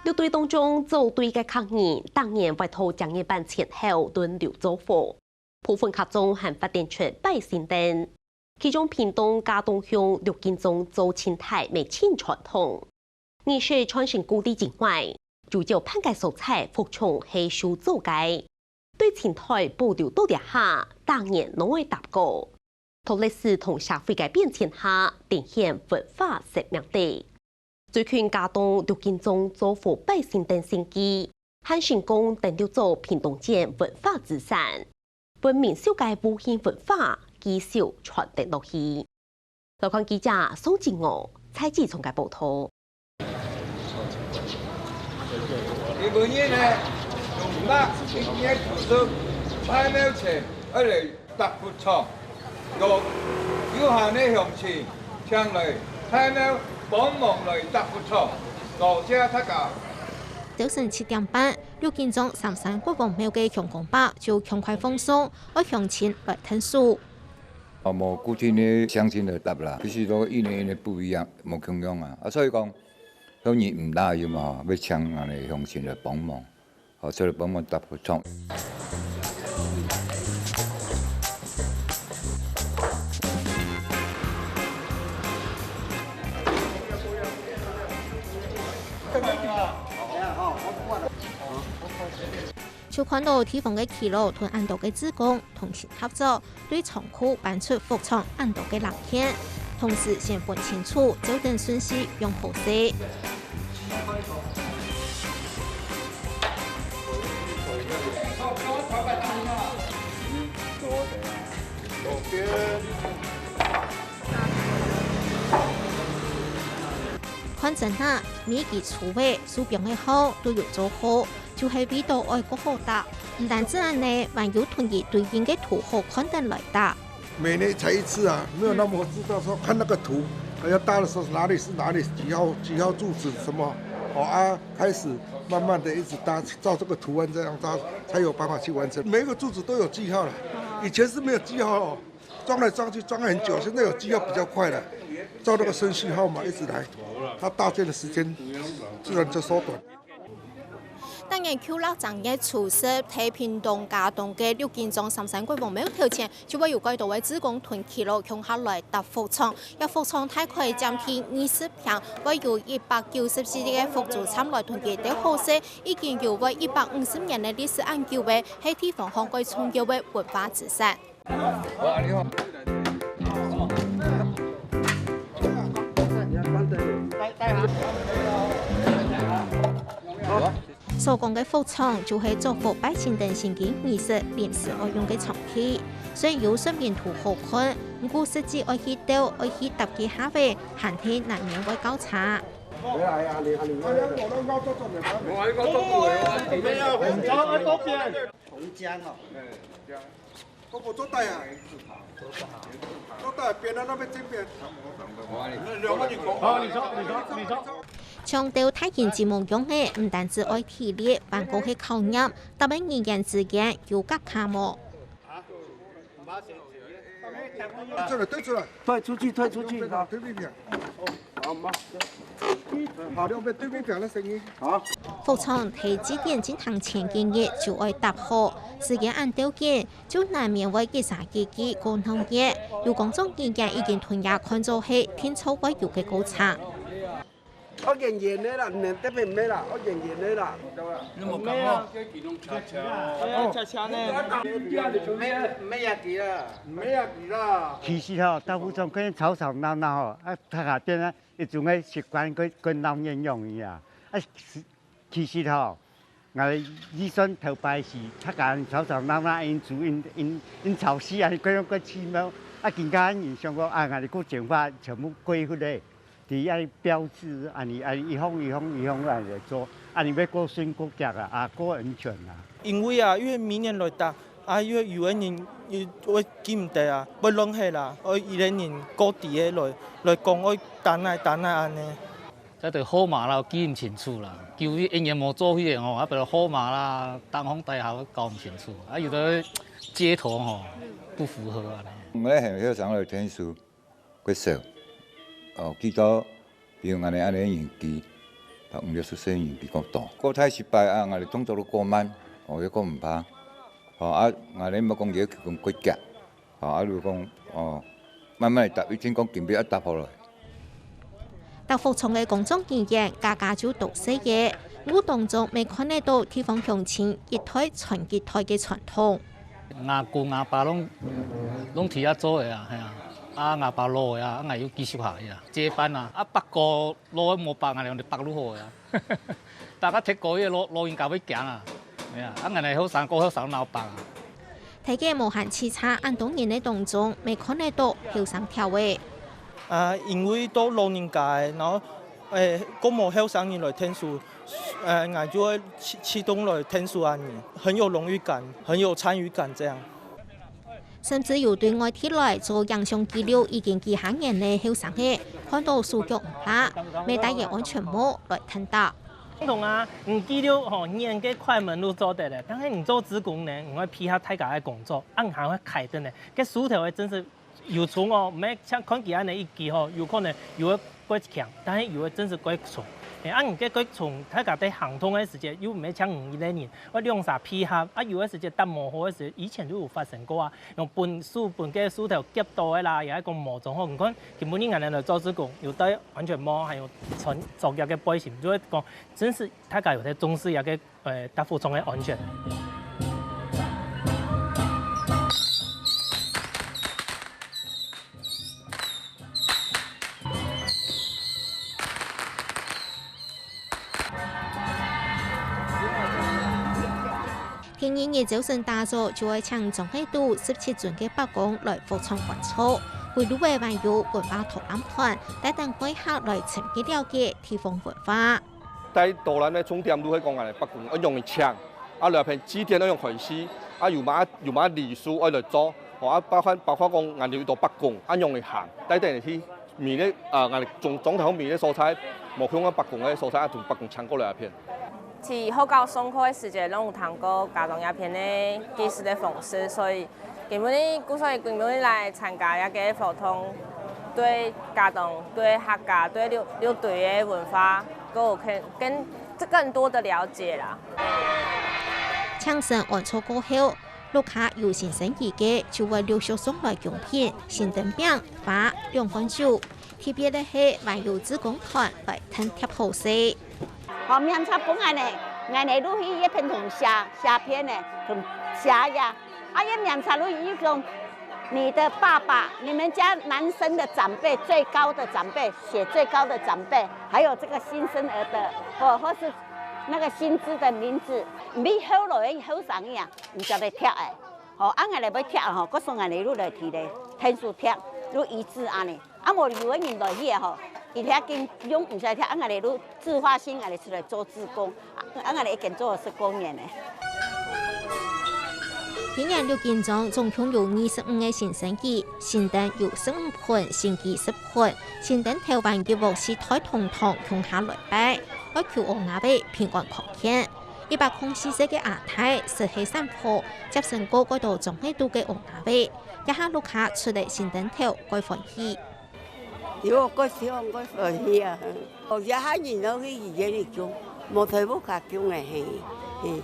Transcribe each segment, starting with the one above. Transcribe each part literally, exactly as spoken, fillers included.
六堆當中，灶堆个客人逐年會在正月半前後輪流灶火，部分客庄還發展出拜神燈。其中屏東佳冬鄉六根庄灶盡大，乜盡傳統。儀式傳承古禮之外，主要辦个所在福昌係收灶个，對清代保留到這下，逐年攏愛搭過。在歷史同社會个變遷下，展現文化生命力。 最近佳冬六根庄灶火拜神燈神蹟，還成功登錄做屏東縣文化資產，分民俗个無形文化繼續傳承落去。來看記者宋景娥、蔡繼聰个報導。日本人呢，用蠟一年九十，拜廟前，愛來 搭佛場，有有閒个鄉親，請來大廟幫忙來搭佛場，多謝大家。朝晨七點半，六根庄三山國王廟个香光伯就強開放送，愛鄉親來𢯭手。哦，無固定个鄉親來搭啦，其實都一年一年不一樣，無共樣啊。啊，所以講，鄉親毋大有嘛，愛請恁呢鄉親來幫忙。 好，出來幫忙搭合唱。就看到地方个耆老同恁多个志工同心合作， 對倉庫搬出福昌恁多个零件，同時先分清楚照等順序放好勢。看真啊，每支粗个、手柄个號都有做好， 就係為著愛較好搭。毋單止恁呢，還有同佢對應个圖好看等來搭。每年才一次啊，沒有那麼知道說看那個圖，要搭的時候哪裡是哪裡，幾號幾號柱子什麼，哦啊，開始慢慢的一直搭，照這個圖案這樣搭，才有辦法去完成。每一個柱子都有記號了，以前是沒有記號哦，裝來裝去裝很久，現在有記號比較快了，照那個順序號碼一直來，它搭建的時間自然就縮短。 逐年舊曆正月初十，在屏東佳冬个六根庄三山國王廟頭前，就會有蓋多个志工同耆老共下來搭福昌。這福昌大概佔地二十坪，會有一百九十四個佛祖站來同佢兜好勢，已經有會一百五十年个歷史恁久个，係地方上蓋重要个文化資產。 所講个福昌就係祝福拜神燈神蹟儀式臨時愛用个場地，雖有順便圖好看，毋過實際愛去鬥、愛去搭幾下仔，還係難免會較差。紅磚哦。 我不做帶啊，做帶邊啊，那邊這邊。好，你說，你說，你說。像兜大型積木樣个，毋單止愛體力，還過係考驗，搭个語言之間有隔閡無？對出來，對出來。退出去，退出去，啊。對面。好，媽。好，你們對面講的聲音。好。福昌在祭典進行前幾日就愛搭好，時間恁鬥緊， 就難免會幾儕幾句過鬧熱。有工作人員已經同佢看做係定著會有个過程。愛圓圓个啦，毋能特別毋係啦，愛圓圓个啦。你無講哦。哎呀，恰恰呢。毋係，毋係也幾啦，毋係也幾啦。其實吼，大部分可能吵吵鬧鬧吼，啊，大家變啊，一種个習慣，跟，跟鬧熱樣樣啊。啊，是 其實吼，𠊎預算頭擺是大家恁吵吵鬧鬧，恁煮恁恁恁吵死，恁各樣各奇妙。啊，今下人想講，啊，𠊎兜古早法全部過去咧，佇遐標誌，恁呢恁呢一項一項一項恁呢來做，恁呢會過順過遽啊，啊，過安全啊。因為啊，因為明年來搭，啊，因為有个人又會記毋得啊，會亂忒啦，愛一个人固定个來來講，愛搭哪搭哪恁呢。 這兜號碼啦，記毋清楚啦。舊一年無做去个吼，啊，比如號碼啦，當方大廈搞毋清楚，啊，有的接頭吼，不符合啊。𠊎係後生个天數較少，哦，記到比如恁呢恁呢年紀，啊，五六十歲人比較多。過大失敗啊，𠊎兜動作都過慢，哦，也過毋怕。哦，啊，𠊎兜毋好講要求講過遽，哦，啊，就講，哦，慢慢來搭，一定講今晡日愛搭好來。搭服裝个工作人員家家就多細个，路當中乜看得到地方鄉親一代傳一代个傳統。吾公吾爸攏，攏佇遐做个啊，係啊，啊，吾爸老个啊，啊，𠊎又繼續下去啊，接班啊，啊，伯哥老个無伯，𠊎兩个伯就好个啊。 大家踢過去，老，老人家會驚啊。係啊，啊，𠊎等後生，過後生鬧爆啊。大家無閒洎杈恁多人个當中，乜看得到後生條个。啊，因為都老人家个，然後，誒，過無後生人來𢯭手，呃，𠊎就會自，自動來𢯭手恁呢，很有榮譽感，很有參與感這樣。 甚至有對外地來做影像記錄已經幾下年个後生仔，看到手腳毋罅，乜戴个安全帽來𢯭打。同啊，你記錄吼，你个快門就做得了，但是你做志工呢，你愛配合大家个工作，恁樣會開燈呢。該手頭个真是有蟲哦，毋係像看佢恁樣一支吼，有可能有个 過強，但係有个真是過重。誒，啊，你个過重，大家在行動个時節，又毋係像你一個人，愛兩儕配合，啊，有个時節搭無好个時節，以前就有發生過啊，用分手分个手頭夾到个啦，也係講無裝好。你看，今晡日𠊎等來做志工，有戴安全帽，還有穿作業个背心，就會講，真是大家有在重視這个 呃，搭服裝个安全。第二日朝晨打早就愛請庄仔肚十七尊个伯公來服裝觀察，圍爐个還有文化導覽團，帶等外客來親近了解地方文化。 帶導覽个重點就係講𠊎等伯公愛仰仔請，啊，來片祭典愛仰開始，啊，有麼，有麼禮數愛來做，吼，啊，包括，包括講𠊎等有到伯公愛仰仔行，帶等去每個，啊，𠊎等莊，莊頭每個所在，無共个伯公个所在，啊，同伯公請過來一片。在學校上課个時節，攏有聽過家莊這片个祭祀个方式，所以 今晡日，故所以今晡日來參加這个活動，對家莊、對客家、對六，六堆个文化，還有更，更，更多的了解啦。請神安坐過後，屋下有新生兒个就會陸續送來供品、新燈餅、花、涼罐酒，特別个係還有志工團來𢯭貼好勢。好，名冊分𠊎呢，𠊎呢就去一片同寫，寫片呢，同寫呀。 啊，也免查入一種，你的爸爸，你們家男生的長輩，最高的長輩，寫最高的長輩，還有這個新生兒的，或，或是那個新枝的名字，你後來的後生呀，你才會貼哎。吼，啊，𠊎來會貼吼，告訴𠊎來入來提嘞，天數貼，入一致安尼。 啊，無有个人來去吼，佢遐緊用毋使聽，啊，𠊎兜就自發性，𠊎兜出來做志工，啊，𠊎兜已經做了十多年了。今年六金莊總共有二十五个新生兒，新燈有十五盆，新枝十盆，新燈頭還有屋四代同堂共下來拜，愛求阿𠊎仔平安康健。一百空四歲个阿太，實係產婆，接生過過到莊仔肚个阿𠊎仔，這下屋下出了新燈頭，蓋歡喜。 有，蓋想蓋歡喜啊！哦，這下人都去醫院裡供，無在屋下供个嘿，嘿，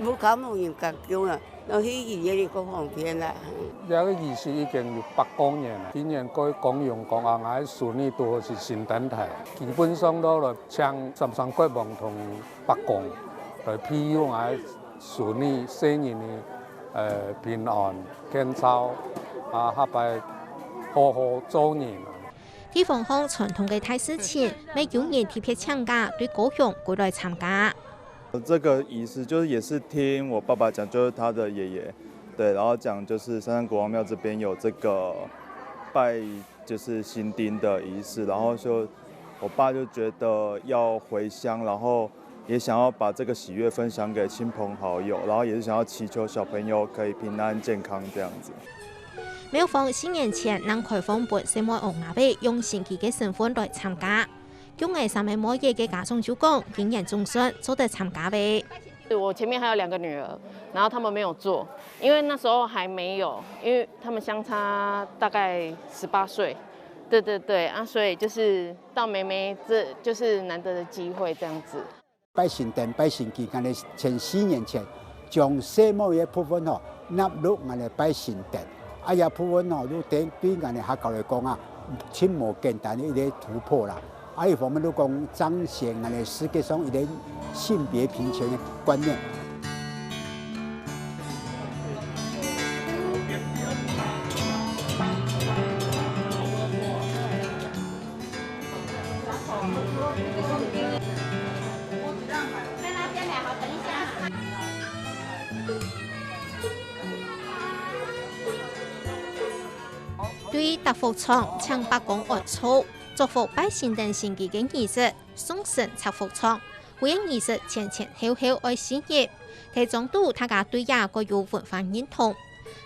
屋下無人敢供啊，都去醫院裡較方便啦。這个儀式已經有百過年了，今年蓋光榮講啊，𠊎孫女都係新燈頭，基本上都來請三山國王同伯公來庇佑𠊎孫女細人个，呃，平安健壯，啊，下擺好好做人。 地方項傳統个大事情，乜有人特別請假對高雄歸來參加。這個儀式就是也是聽我爸爸講，就是他的爺爺，對，然後講就是三山國王廟這邊有這個拜，就是新丁的儀式，然後就我爸就覺得要回鄉，然後也想要把這個喜悅分享給親朋好友，然後也是想要祈求小朋友可以平安健康這樣子。 廟方四年前正開放分細妹阿𠊎仔用新枝个身份來參加。供仔三个妹仔个家長就講，今年總算做得參加咧。我前面還有兩個女兒，然後她們沒有做，因為那時候還沒有，因為她們相差大概十八歲，對對對，啊，所以就是到梅梅，這就是難得的機會這樣子。拜神燈、拜神旗，𠊎等千四年前，將細妹个部分吼，納入𠊎等拜神燈。啊，這部分吼，就對，對𠊎等客家來講啊，盡無簡單个一個突破啦。啊，一方面就講彰顯𠊎等世界上一個性別平權个觀念。 對逐福床請伯公安灶，祝福拜神燈神旗个儀式，送神拆福床，每個儀式前前後後愛四日。在莊肚大家對這个有文化認同。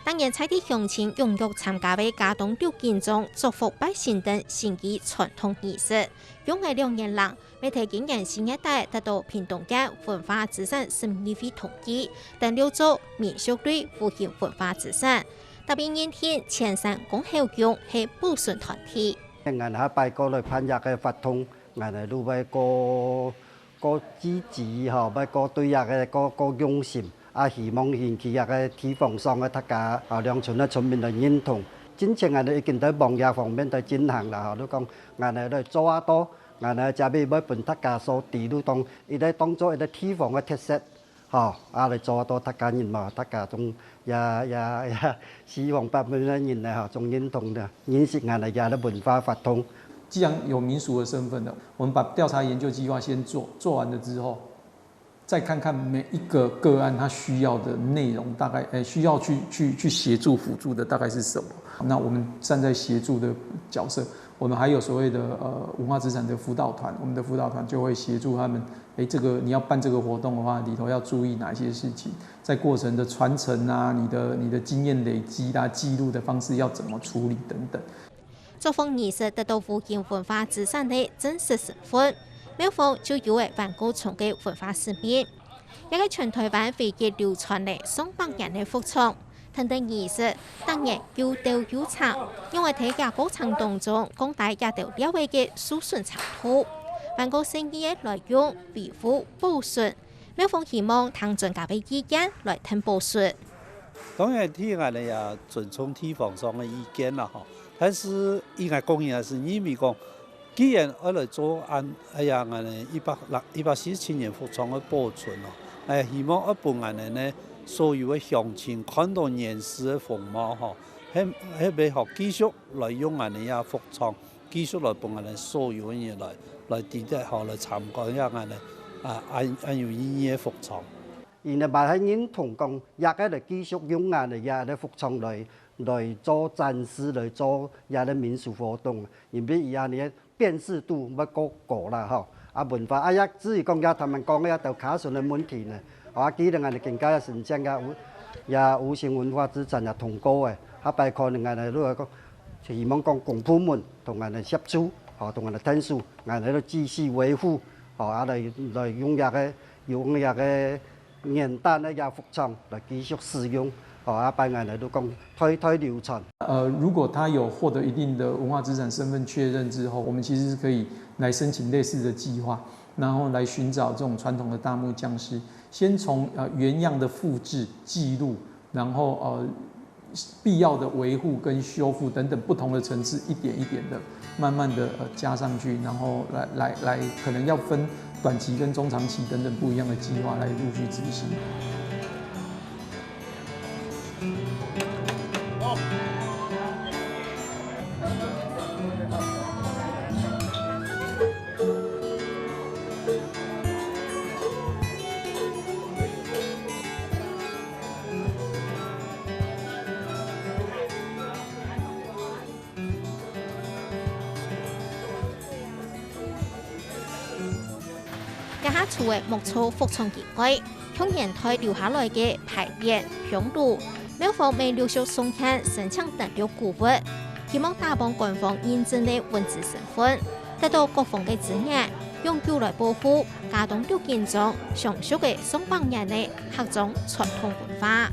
逐年在地鄉親踴躍參加个佳冬六斤粽祝福拜神燈神旗傳統儀式，用了兩年零，乜在今年四月底得到屏東縣文化資產審議會同意，登錄做民俗類無形文化資產，特別認定前山公後宮係保存團體。𠊎下擺過來辦這个活動，𠊎就會過 過積極吼，愛過對這个過過用心，啊，希望引起這个地方上个大家啊，鄉村个村民來認同。進前𠊎等已經在往這方面在進行啦吼，就講𠊎等來做得到，𠊎等這位愛分大家所知，就當一個當做一個地方个特色吼，啊，來做得到大家認嘛，大家總也也也四方八面个人呢吼，總認同个，認識𠊎等這个文化活動。既然有民俗的身份了，我們把調查研究計劃先做，做完了之後，再看看每一個個案它需要的內容，大概，誒，需要去，去，去協助輔助的大概是什麼。那我們站在協助的角色，我們還有所謂的，呃，文化資產的輔導團，我們的輔導團就會協助他們，誒，這個你要辦這個活動的話，裡頭要注意哪一些事情，在過程的傳承啊，你的，你的經驗累積啊，記錄的方式要怎麼處理等等。 祝福儀式得到無形文化資產个真實身份，廟方就有了還過重个文化使命。這個全臺灣唯一流傳了上百年个福床，跈等儀式，逐年又鬥又長，仰會在這過程當中降低這兜料仔个受損程度，還過善意个來用、維護、保存，廟方希望聽專家个意見來添補充。 當然，第一𠊎等也尊重地方上个意見啦吼。但是，以𠊎個人也係認為講，既然愛來做恁，哎呀，𠊎等一百六、一百四十七年福床个保存哦，哎，希望愛分𠊎等呢所有个鄉親看到原始个風貌吼，係，係愛好繼續來用𠊎等這福床，繼續來分𠊎等所有个人來，來知得吼，來參觀一下𠊎等啊，恁，恁有意義个福床。 佢等嘛係認同講，這個來繼續用𠊎等這個福床來，來做展示，來做這個民俗活動，因為佢恁呢辨識度會過高啦吼。啊，文化，啊，也至於講這頭先講个這兜卡榫个問題呢，啊，既然𠊎等今屆也申請這無，這無形文化資產也通過个，下擺可能𠊎等如果講，希望講公部門同𠊎等協助，吼，同𠊎等𢯭手，𠊎等繼續維護，吼，啊，來，來用這個，用這個 原旦个這福床來繼續使用，吼，啊，拜𠊎來就講代代流傳。呃，如果他有获得一定的文化资产身份确认之后，我们其实是可以来申请类似的计划，然后来寻找这种传统的大木匠师，先从，呃，原样的复制、记录，然后，呃，必要的维护跟修复等等不同的层次，一点一点的，慢慢的，呃，加上去，然后来，来，来，可能要分短期跟中长期等等不一样的计划来陆续执行。這下除了木造福床以外，從現代留下來个牌匾、香爐，廟方乜陸續送件申請登錄古物，希望打幫官方認證个文資身份，得到各方个支援，永久來保護佳冬六斤粽相續个上百年个客庄傳統文化。